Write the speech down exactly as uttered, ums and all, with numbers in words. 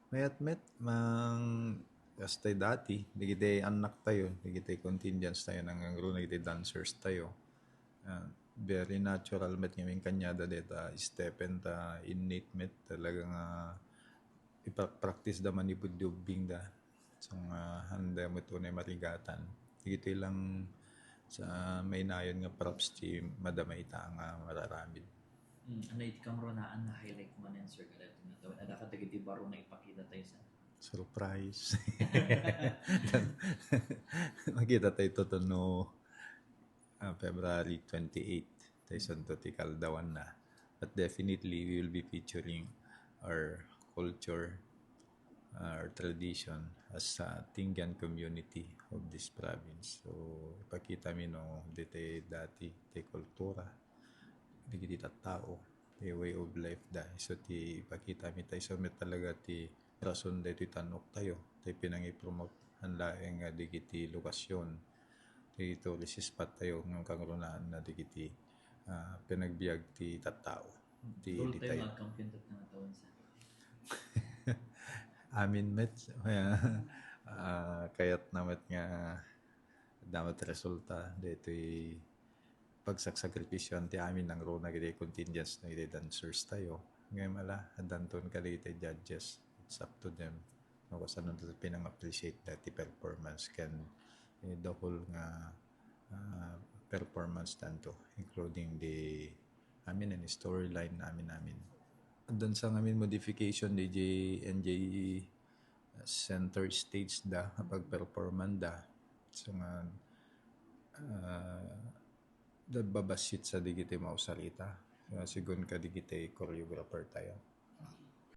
Mayat met, mang, kastay dati, dagiti annak tayo, dagiti contingents tayo, nangangruna dagiti dancers tayo. Ah, very natural met nga kaniada deta stepen ta innate met talaga nga ipra-, practice da manipud di ubbing da. So nga, handa met unay marigatan. Dagitoy lang sa mainayon nga props ti madama ita nga mararamid. Mm, ano iti kangrunaan nga highlight manen, sir, kadagiti nga tawen? Adda kadagiti baro nga ipakita tayo sa Surprise. Makita tayo to no, ah, February twenty-eight. Tayo santo ti kaldawan na. But definitely, we will be featuring our culture, our tradition as a Tinggan community of this province. So, ipakita mi no, di tayo dati, tayo kultura, dagiti tattao, ti way of life da. So, ti ipakita mi tayo, so, met talaga ti rason daytoy tan-ok tayo, tayo pinangipromote han laeng nga dagiti lokasyon, ti tourist spot tayo, nga kangrunaan na dagiti, ah, pinagbiag ti tattao. Ti, Dol di tayo tayo. Magkampiyon tayo nga taon sa Amin met, ah, kayat na met nga damat resulta, daytoy pagsaksakripisyoan ti amin nangruna iti contingents no iti dancers tayo. Ngem ala, addanton kadagiti judges. It's up to them. No, kasano da pinang-appreciate da ti performance ken, eh, the whole nga, ah, performance tanto, including the amin and storyline amin amin. Addan sa ngamin modification di J N J center stage da, pag-performan da. So nga, ah, da babasit sa digiti mausarita. Nga sigun ka digiti choreographer tayo.